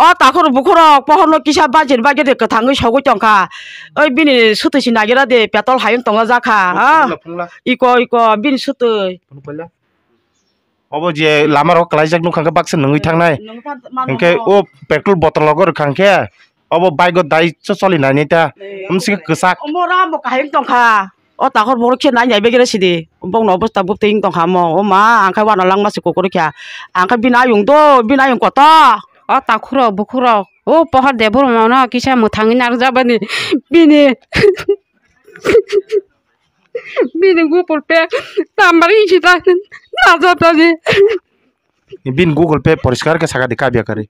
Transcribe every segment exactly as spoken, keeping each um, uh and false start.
O takhur bukhurok pohorno kisa bajir bagwi de kwthangwi sogwi tongkha. Oi bini sutwi si nagira de petol hayung tongo jakha. Phunukla, phunukla. Iko, iko, bini sutwi. Phunukla. Obo je lama rok kwlaijak nukha khe baksa nungwi thangnai. Nungwi than-, mano, hwnkhe mano. O petrol bottle rogo rwkha khe obo bike o dai cho choli nai nai ta. Eh, amsike kwchak. Omo ramo kahim tongkha. O takhor borok khe nai nai begere sidi. Bongno obosta bwtwi wng tongkha mo. O ma, ang khe uanw langma se kukurwi kha. Ang khe bini ayung do, bini ayung koto. O takhurok, bukhurok. O pohor de borok no kisa mwthangwi narwkjak bani. Bini. Bini gupul pek. Tambar isi ta. Najab tadi. Bini Google Pay poriskar khe saka di kabya kari.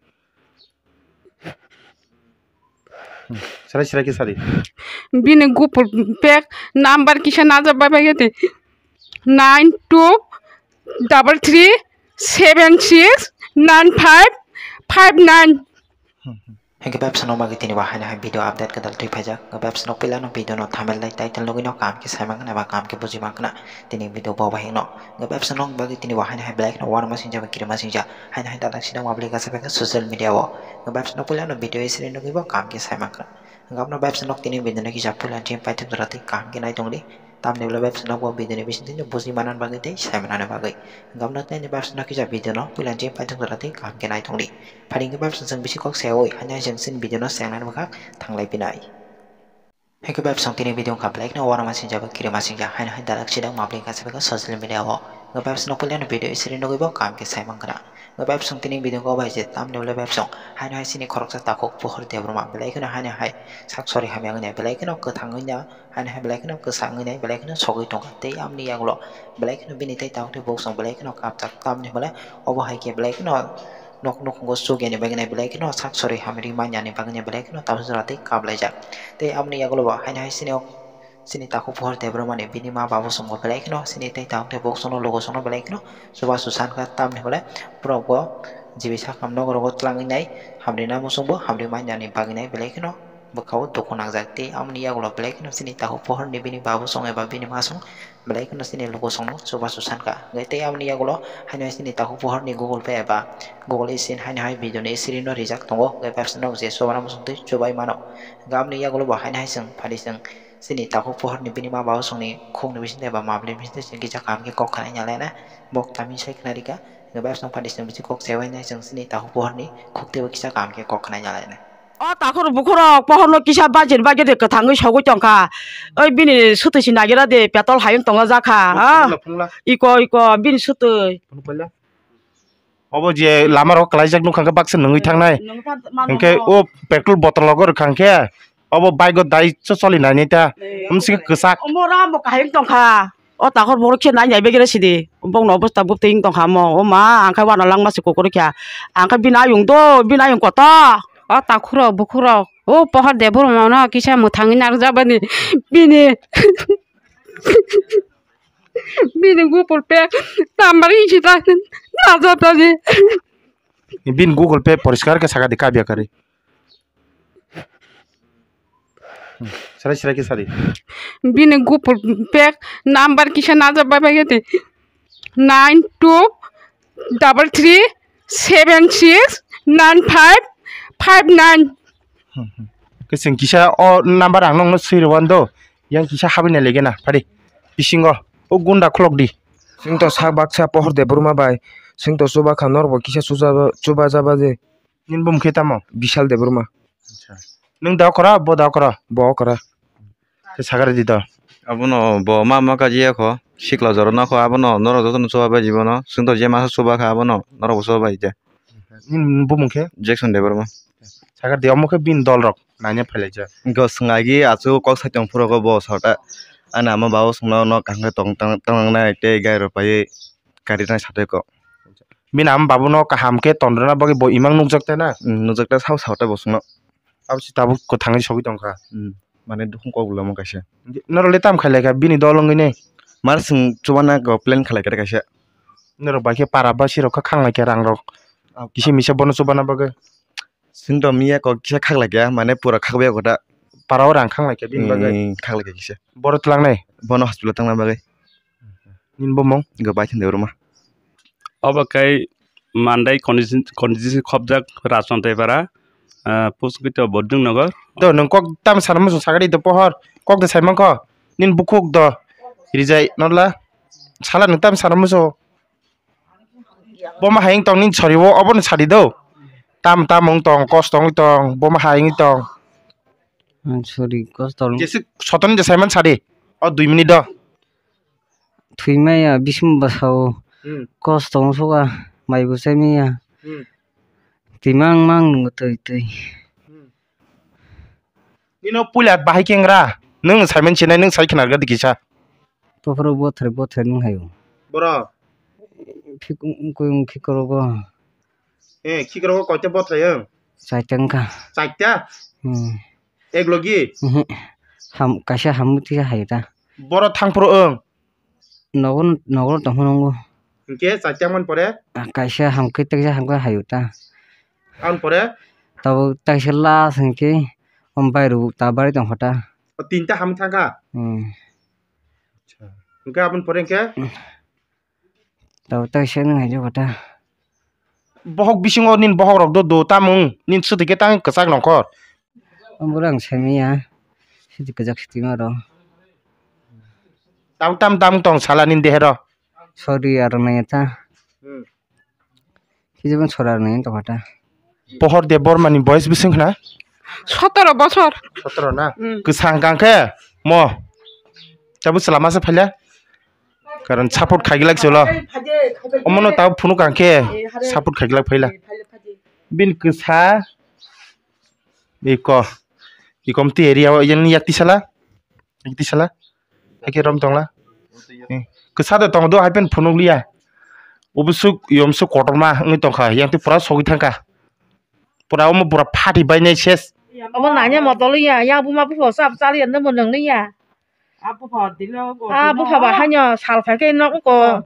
Hmm. Serai serai khe sadi. Bini gupul pek number kisa najab bai bai gete. Nine two double three seven six nine five five nine. Hmm, hmm. Hingke bebsa no bagwi tini bo haino hai video update kwtal twi phaijak. Hingke bebsa no puila no video no thumbnail tei title nugwi no kaham khe sai mankha eba kaham khe buji mankha. Tini video bo bai hino. Hingke bebsa no bagwi tini bo haino hai belai kheno uanama singjak bai kirima singjak. Haino hai dadak sinang mabli gasa bai khe social media o. Hingke bebsa no puila no video isri nugwi bo kaham khe sai mankha. Hingke abno bebsa no tini video no kisa puila jim paithak jora tei kaham khe nai tongdi. Tamni ulo bebsa no bo video ni bising tini buji manani bagwi tei sai manani bagwi. Hingke abno tini bebsa no kisa video no puila jim paithak jora tei kaham khe nai tongdi. Phaidi hingke bebsa chwng bisi kok sayawi, haino hai chwng chini video no sayanani bwkhak thanglai pinai. Hingke bebsa chwng tini video wngkha belai kheno uanama singjak bai kirima singjak, haino hai dalak sidang mabli kaisa bwkha social media o. Hingke bebsa chwng puilano video isiri nugwi bo kaham khe sai mankha. Hingke bebsa chwng tini video wngkha obo hai se tamni ulo bebsa chwng haino hai chini khoroksa takhuk Pohor Debbarma belai kheno haino hai sak sori hamya wngya belai kheno kwthang wngya. Haino hai belai kheno kwsa wngwi nai, belai kheno sogwi tongkha. Tei amoni yagulo belai kheno bini tei tabuk tei bukchung belai kheno kapjak. Tamni hwnle obo hai khe belai kheno nok nukhungo chukya ni bagwi nai, belai kheno sak sori hamri manya ni bagwi nai, belai kheno tabuk jora tei kaplaijak. Tei amoni yagulo bo haino hai chini o chini takhuk Pohor Debbarma ni bini ma babu chwngbo belai kheno chini tei tabuk tei bukchung no lugo chwngno belai kheno chubachu sankha. Tamni hwnle borok bo jibi sakam nok rogo twlangwi nai, hamri namo chwngbo hamri manya ni bagwi nai, belai kheno bwkha o dukhu nangjak. Tei amoni yagulo belai kheno chini takhuk Pohor ni bini babu chwng eba bini ma chwng belai kheno chini lugo chwngno chubachu sankha. Hwnkhe tei amoni yagulo haino hai chini takhuk Pohor ni Google Pay eba Google Scan haino hai video ni screen o rijak tongo. Hwnkhe bebsa no je chubanani muchungtwi chubai mano. Hwnkhe amoni yagulo bo haino hai chwng phaidi chwng chini takhuk Pohor ni bini ma babu chwng ni khuk ni bisingtwi eba mabli bisingtwi chwng kisa kaham khe kok khna ya laina. Bok tami sai khna rika. Hwnkhe bebsa no phaidi chwng bisi kok sewainai chwng chini takhuk Pohor ni khuk teibo kisa kaham khe kok khna ya laina. O takhur bukhurok pohorno kisa bajir bagwi de kwthangwi sogwi tongkha. Oi bini sutwi si nagira de petol hayung tongo jakha. Phunukla, phunukla. Iko, iko, bini sutwi. Phunukla. Obo je lama rok kwlaijak nukha khe baksa nungwi thangnai. Nungwi than-, mano, hwnkhe mano. O petrol bottle rogo rwkha khe obo bike o dai cho choli nai nai ta. Eh, amsike kwchak. Omo ramo kahim tongkha. O takhor borok khe nai nai begere sidi. Bongno obosta bwtwi wng tongkha mo. O ma, ang khe uanw langma se kukurwi kha. Ang khe bini ayung do, bini ayung koto. O takhurok, bukhurok. O Pohor Debbarma no kisa mwthangwi narwkjak bani. Bini. Bini gupul pek. Tambar isi ta. Najab tadi. Bini Google Pay poriskar khe saka di kabya kari. Hmm. Serai serai khe sadi. Bini gupul pek number kisa najab bai bai gete. Nine two double three seven six nine five five nine. Hmm, hmm. Khe chwng kisa o number ang nokno swi rwban do. Yang kisa habwi nai lege na phadi. Bisingo o gunda khulok di. Chwng to sak baksa Pohor Debbarma bai. Chwng to chuba kha norok bo kisa chuba, chuba jaba de. Nini bumung khe tamo? Bishal Debbarma. Acha. Nwng da okra, bo da okra? Bo okra. Khe sagari di da. Abono bo ma ma kaji ya kho, sikla jora na kho, abono norok jotono chuba bai jibono. Chwng to je masa chuba kha, abono norok bo chuba bai de. Nini bumung khe? Jackson Debbarma. Sagari di, omo khe bini dol rok naina phailaijak. Go swngagi achu kok saichung phuru go bo sota. Ani ama babu songno no kaham khe tong tang tang nai tei gai rok pai. Kari nai satwi kok. Bini ama babuno kaham khe tondrwna bagwi bo imang nukjak ta na? Hmm, nukjak ta, sao sao ta bo chwngno. Abo se tabuk kwthangwi sogwi tongkha. Hmm, mane dukhung kok bolamo kaisa. Norok le tam khailai kha bini dol wngwi ne? Mar chwng chubana kok plan khailai kha kaisa. Norok bai khe para basi rok kha khanglai kha rang rok. Kisa misa bono chubana bagwi. Chwng to miya kok kisa khaklai kha, mane pura khakbai kota. Para o rang khanglai kha bini bagwi. Hmm, khaklai kha kisa. Boro twlangnai? Bono hospital tangna bagwi. Nini bumung? Go bai thinde ruma. Obo kai mandai condition, condition khobjak Rajmantri para. Ah, post kito Bodung Nagar. Do, nwng kok tam sana muchung sagari do pohor. Kok de saimang ko. Nin bukhuk do. Rijai nola. Sala nwng tam sana muchung. Boma hayeng tong nin sori wo, obo ni sadi do. Tam tam wng tong, kos tong tong, boma hayeng tong. Hmm, sorry, kos tong. Jesi soton je saiman sadi. O dui minute do. Thwimaya, bising bwsao. Hmm. Kos tong suka, mai bo chaimaya. Hmm. Twimang mang nungo twi twi. Hmm. Nino puila bahai kengra. Nwng saiman sinai, nwng sai khna gadi kisa. Pophoro bothre bothre nwng hayo. Boro. Phik-, kuyung khikorogo. Eh, khikorogo koita bothre yung? Chaita wngkha. Chaita? Hmm. Ek logi? Mhm. Ham, kaisa hamwi tisa hayo ta. Boro thangphuru wng? Nogo, nogo tongphuru nungo. Hwnkhe chaita wngmani pore? Ah, kaisa hamkhe teksa hamkhe hayo ta. Aboni pore? Tabuk taisa last hwnkhe, om bai rw ta bari tongkha ta. O tinta hamwi thangkha? Hmm. Acha. Hwnkhe aboni pore hwnkhe? Tabuk taisa nwng hai jokha ta. Bohok bisingo nini bohok rok do, do tamung nini swtwi khe tang kwchak nongkhor. Omo ang saimanya, sidi kwchak sidi maro. Tam tam tam tong sala nini dehero. Sorry aro nai ta. Hmm. Kijibon sora aro nai tong ta. Pohor Debbarma ni boyes bising khna? Sotoro bosor. Sotoro na? Hmm. Kwsang kang khe mo. Chabu chwla masa phaila. Karon support khaigilak chwlo. Omono tabo phunuk kang khe support khaigilak phaila. Bin kwsa. Iko. Ikomti area o yen yak tisala. Yak tisala. Hakhe rom tongla. Eh, kwsa de tong do hai pen phunuk liya. Ubusuk yomsuk kotorma wngwi tongkha. Yang ti pura sogwi thangkha. Pura omo pura phati bainai ses. Omo nanya motol ya. Yang buma bupha sab chali ya nang nang ya. Ah, bupha ba haino sal phai khe nok ko.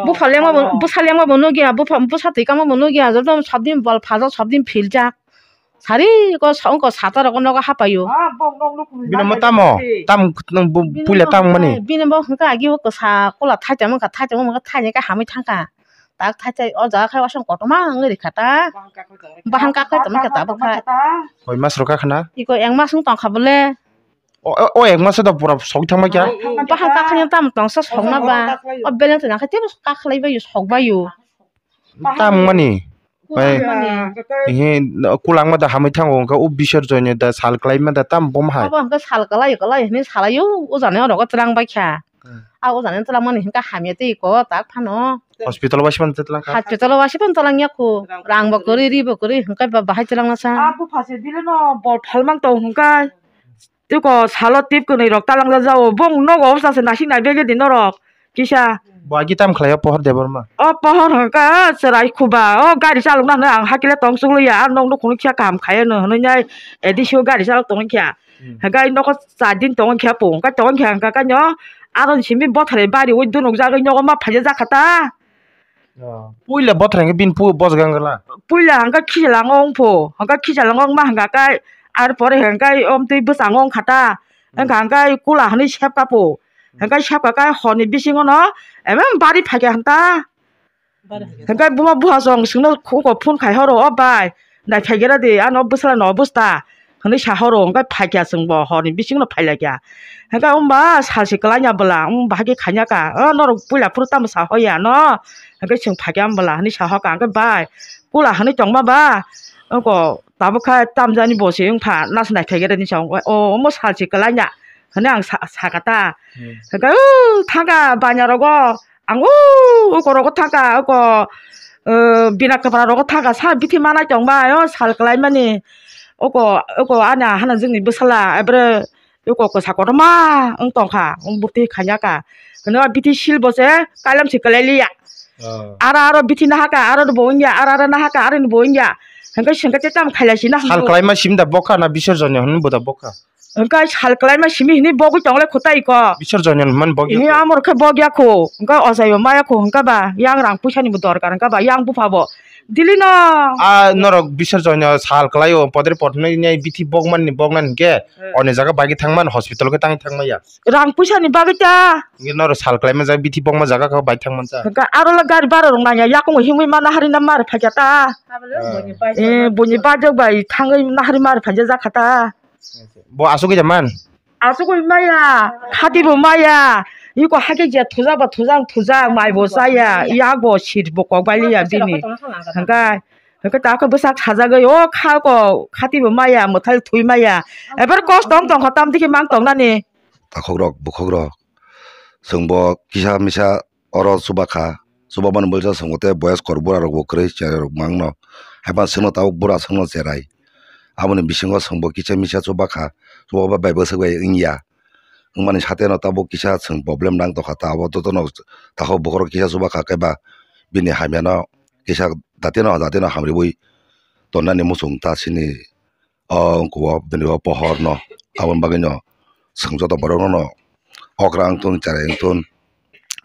Bupha lengma bo, bwsa lengma bo nugya, bupha, bwsa twi kama bo nugya, joto sabdin bol phajak, sabdin philjak. Sari ko song ko sata rok nogo hapayo. Bini mo tamo? Tam nang bu-, puila tam mani. Bini bo hwnkha agi o kwsa kola thaitamo kha, thaitamo kha, thaini kha hamwi thangkha. Tak thaithai o jaga khai wasong kotorma wngwi rikha ta. Bahang kakhai tongmani kha tabuk kha. Koi mas rok kha khna? Iko ek mas wng tongkha bole. O, o, o ek mas do pura sogwi thangma kya? Bahang kakhai tamo tongsa sogna ba. O beleng twi nangkhe tebo kakhlai baio, sog baio. Tam mani. Bai. He, kulangma da hamwi thango, hwnkhe o bisor joinio da sal kwlaima da tam bom hai. Abo hwnkhe sal kwlai kwlai hinwi salaio, o jani oro twlang bai kha. Hmm. A o jani twlang mani hwnkhe hamya tei ko tak phano. Hospital o waisa phano twlang kha. Hospital o waisa phano twlang ya kho. Rang bo kwrwi, ri bo kwrwi, hwnkhe ba bahai twlang na sa. A bupha se bile no bol phalmang tong hwnkhe. Tei ko salo tip kwnwi rok talang jak jao. Bong nogo obwsa se nasing nai bege di norok. Kisa. Bo agi tam khlai o Pohor Debbarma? O Pohor hwnkha chwrai khuba. O gari chalokna hwnwi ang hakhe le tong chukliya. A nok nukhungno kisa kaham khai no hwnwi nai A D C o gari chalok tongwi kha. Hmm. Hwnkhe ai nogo char din tongwi kha po. Hwnkhe tongwi kha hwnkha khe no. Aroni simi bothrai bari ui dunuk jagwi nogo ma phaijak jakha ta. Oh. Puila bothra hwnkhe bini pu bojak wngla? Puila hwnkhe khichalango wngphu, hwnkhe khichalango wngma hwnkha khe, ar pore hwnkhe omtwi bwskango wngkha ta, hmm, wngkha hwnkhe kula hwnwi sepkha phu, hmm, hwnkhe sepkha khe horni bisingono emem bari phaikha hwn ta. Bari phaikha. Hwnkhe buma buha chwng chwngno khuko phone khai horo, "O bai, nai phaigra di, ano bwsla no bwsta." Hwnwi sa horo, hwnkhe phaikha chwngbo horni bisingono phailaikha. Hwnkhe wngba salsi kwlaina bwla, wng bahai khe khaina ka, "O norok puila phuru tamo sa hoya no?" Hwnkhe chwng phaikha wng bwla hwnwi sa hoka, hwnkhe bai, "Kula hwnwi tongma ba?" Wngko tabukha tamjani bo se wngpha, naso naithai khe rani sa wngkha, "O omo salsi kwlaina," hwnwi ang sa-, sakha ta. Hmm. Hwnkhe, "O thangkha banya rogo." Ang o, o korogo thangkha, o ko, eh, bina kwpra rogo thangkha, sa bithi manai tong bai, o sal kwlai mani. O ko, o ko ani ahana jwngni bwsala, ebere o ko kwsa kotorma wng tongkha, wng bwtwi khaina ka. Hwnwi o bithi sil bo se kailam se kwlai liya. Oh. Aro, aro bithi nahaka, aro bo wngya, aro, aro nahaka, aro bo wngya. Hwnkhe swngkhe tei tamo khailai si na sal kwlai ma sim da bokha na bisor joni hwnwi bo da bokha? Hwnkhe sal kwlaima simi hwnwi bogwi tonglai kho tai ko. Bisor joinani hwnmani bogya kho. Amor khe bogya kho. Hwnkhe ochai bo maya kho hwnkhe ba yang rang puisa ni bo dorkar hwnkhe ba yang bupha bo Dili no. A norok bisor joino sal kwlai o podre potnai ni bithi bokman ni boknani hinkhe, hmm, oni jaga bai thangman hospital khe tang thangmaya. Rang puisa ni bagwi ta. Nge norok sal kwlai ma jaga bithi bokma jaga khe bai thangman cha. Ga aro la gari bara rong nanya yakung himwi ma nahari na mar phaja ta. Eh, boni bajok bai thangwi nahari mar phaja jakha ta. Bo asugwi jaman. Asugwi maya, khati bo maya, iko hake je thuja ba thuja, thuja mai bo chaya, yak bo sit bo kok bai liya bini. Hangkai, hangkai ta khe bwsak sajagwi o kha ko khati bo maya, mwthal thui maya. Ebar kos tong tong kha tam dikhe mang tong nani. Takhok rok, bukhok rok, chwng bo kisa misa oro chuba kha, chuba mani bolsa chwng bo tei boyes kor bura rok bo kwrwi cherai rok mang no, haiphano chwngno tabuk bura chwngno cherai. Aboni bisingo chwng bo kisa misa chuba kha, chuba bai bwswk bai wngya. Wngmani sate no tabuk kisa chwng problem nang tongkha ta, abo jotono takhuk bokhorok kisa chuba kha khe ba bini hamya no kisa dati no dati no hamriwi tonnani muchung ta chini o wngkha o bini o pohor no. Aboni bagwi no chwng joto borok no okra wngthun cherai wngthun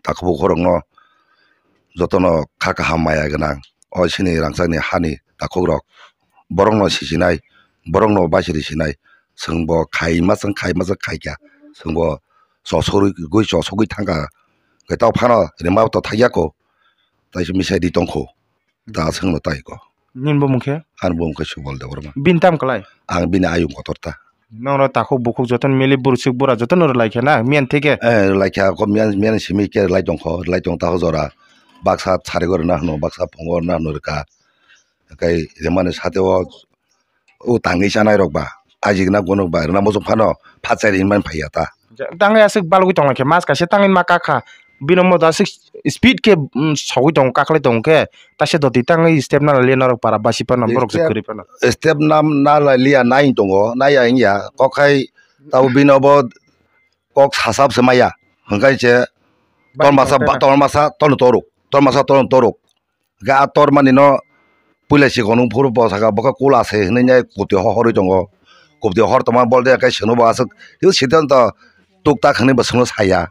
takhuk bokhorok no jotono kha kaham maya gwnang o chini rangchakni hani takhuk rok borok no sichinai borok no baisiri sinai chwng bo khai ma chwng khai ma chwng khai kha chwng bo chosogwi chosogwi thangkha hwnkhe tok phano rima to thakya kho taisa misa di tongkho. Da chwngno tai ko. Nini bumung khe? Ani bumung khe Subal Debbarma. Bini tam kwlai? Ang bini ayung kotor ta. Nokno takhuk bukhuk jotono mili bursuk bura jotono rwlai khe na miyan thike? Eh, rwlai kha ko miyan, miyan simi khe rwlai tong kho, rwlai tong ta jora. Baksa sari go rwna hwno, baksa phungo rwna hwno rwkha. Kai remani sate o o tangwi chanai rok ba ajik na gonok ba rwna muchung phano phatchari hinmani phaiya ta. Tangwi aswk balgwi tongla khe mas kaisa tangwi ma kakha bino modo aswk speed khe, mm, sogwi tongo kakhwlai tongo khe taisa doti tangwi step nala liya norok para basi phano borok se kwrwi phano. Step nam nala liya nai tongo naiya wngya kok khai tabo bino bo kok sasap se maya hwnkhe se bai tormasa tongkhe ba na. Tormasa tolno toruk tormasa tolno toruk. Ga tor mani no puila si gonung phuru bo saka bo khe kula se hinui nai kupti ho horui tongo. Kupti hor tongma bol de kai sunu bo aswk hiu siddhanto tuk tak hinui bo sunu saya.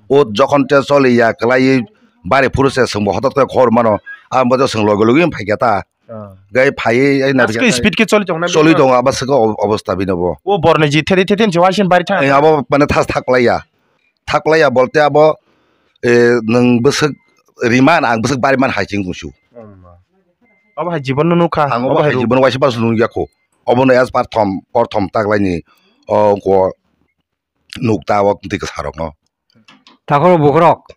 O jokhon te choli ya kwlai bari phuru se sung bo hotot khe khor mano. Ang bo swng logi logi phai khe ta. Ah. Gai phai ai na Aske speed khe choli tong na choli bini tongo abo swk obostha bini bo. O borni ji theri theri se waising bari thang. Abo mane thas thak lai ya. Thaklaiya bolte abo, eh, nwng bwswk riman ang bwswk bariman hai chwng tongsu. Obo hai jibon no nukha. Ang obo hai jibon waisa pasu nungya kho. Obono as parthom, porthom taklaini o ko nukta o twi kwsarokno. Takhoro bukhorok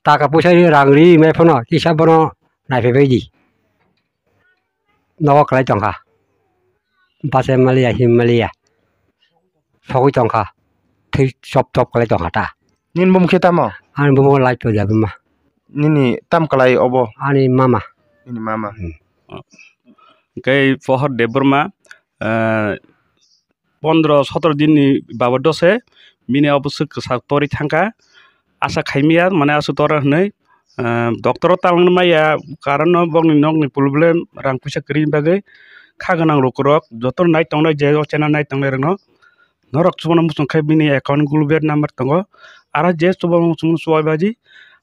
taka puisa ri rang ri mai phano kisa bono naiphe bai di. Nogo kwlai tongkha. Bachai maliya, him maliya. Sogwi tongkha. Thwi chop chop kwlai tongkha ta. Nini bumung khe tamo? Ani bumung Laito Debbarma. Nini tam kwlai obo? Ani mama. Nini mama. Hmm. Hwnkhe Pohor Debbarma, eh, pondro sotro din ni babodo se bini obo swk kwchak torwi thangkha. Asa khaimaya mane aswk tora hwnwi, ah, doctor o talangma ya karon no bokni nokni problem rang puisa kwrwini bagwi kha gwnang lukurok jotono nai tongnai je o channel nai tongnai rokno norok chubano muchung khe bini account Google Pay number tongo. Aro je chubamu chwng chubai baji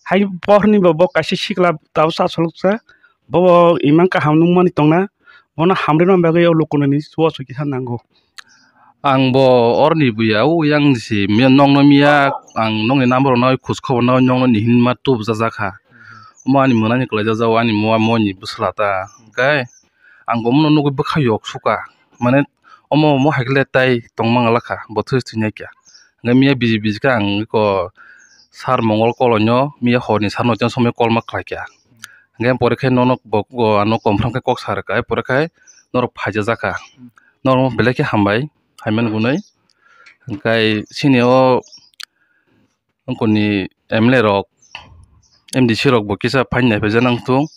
hai pohorni bo bo kaisa sikla tabuk sa soloksa. Bobo imang kaham nukmani tongna, bono hamrwima bagwi o lukunani chubachu kisa nango. Ang bo oroni buya, o yang si miya nokno miya, ang nokni number rokno khoj khobor no nokno ni hinma tubujajak kha. Omo ani mwnani kwlai jajak o, ani moa moani bwsla ta. Hwnkhe ang bo omono nugwi bwkha yok sukha. Mane omo omo hai khe le tai tongma ngala kha, bo thwi thwi nai kha. Hwnkhe miya biji biji khe ang eko sir Mongol kolonio miya horni sir noiteng somoi kolma khlai kha. Hwnkhe pore khe nono bo, bo ano confirm khe kok sa rwkha, pore khe norok phaijajak kha. Norok belai khe hambai, haimani hwnwi. Hwnkhe chini o wngkoni M L A rok, M D C rok bo kisa phaini naiphaijak nang thung.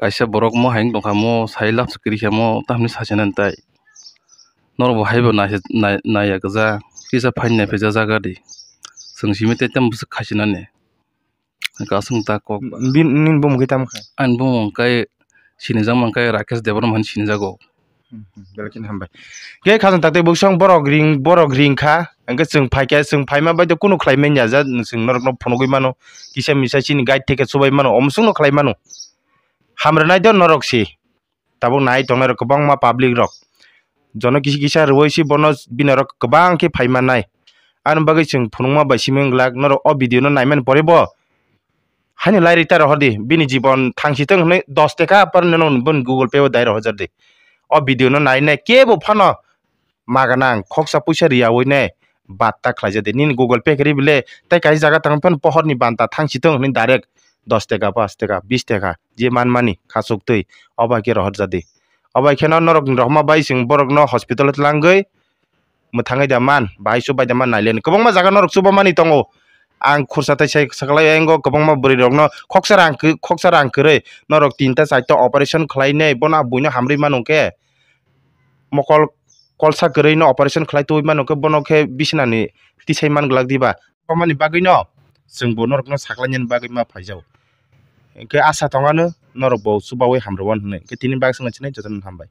Kaisa borok mo hai wng tongkha, mo sai love se kwrwi kha, mo tamni sasinani tai. Norok bo hai bo nai-, nai-, naiya kwja, kisa phaini naiphaijak jaga di. Chwng simi tei tamo bwswk khaisinani. Kasung ta kok. Bin-, nini bumung khe tamo kha? Ani bumung khe sinijak mankhe Rakesh Debbarma hinwi sinijago. Hmm, hmm, belai kheno hambai. Khe khajang takte bwswk borok ring, borok ring kha. Hwnkhe chwng phai khe, chwng phaima bai de kunu khlai manya ja, chwng norokno phunugwi mano. Kisa misa chini guide theke chubai mano, omswkno khlai mano. Hamrwnai do norok si. Tabuk nai tongnai rok kwbangma public rok. Jono kisi kisa rwui si bono bini rok kwbang khe phai mannai. Ani bagwi chwng phunukma bai simi wng glak norok o video no naimani pore bo. Haini lai rita rohor di, bini jibon thangsi tong hwnwi dos teka par nono boni Google Pay o dai rohor jar di. O video no nainai kebo phano maganang khoksa puisa riyaui nai batta khlaijadi. Nini Google Pay khe ribile tei kaisa jaga tang phano pohorni banta thangsi tong hwnwi direct dos teka, pas teka, bis teka je manmani khachuktwi obo hai khe rohorjadi. Obo hai kheno norokni rohorma bai chwng borokno hospital o twlangwi mwthangwi da man, bahai chubai da man naileni. Kwbangma jaga norok chubamani tongo. Ang khursa tai sai saklai, ang o kwbangma bwrwi rokno khoksa rang kw-, khoksa rang kwrwi norok tinta charta operation khlainai bono buino hamrwi mano khe. Mokol kolsa kwrwi no operation khlai twi mano khe bono khe bisnani tisai man glak diba? Kwbangmani bagwi no chwng bo norok no saklai nani bagwi ma phaijao. Hwnkhe asa tongano norok bo chubaui hamrwon hwnwi. Hwnkhe tini bagwi swngna chinai jotono hambai.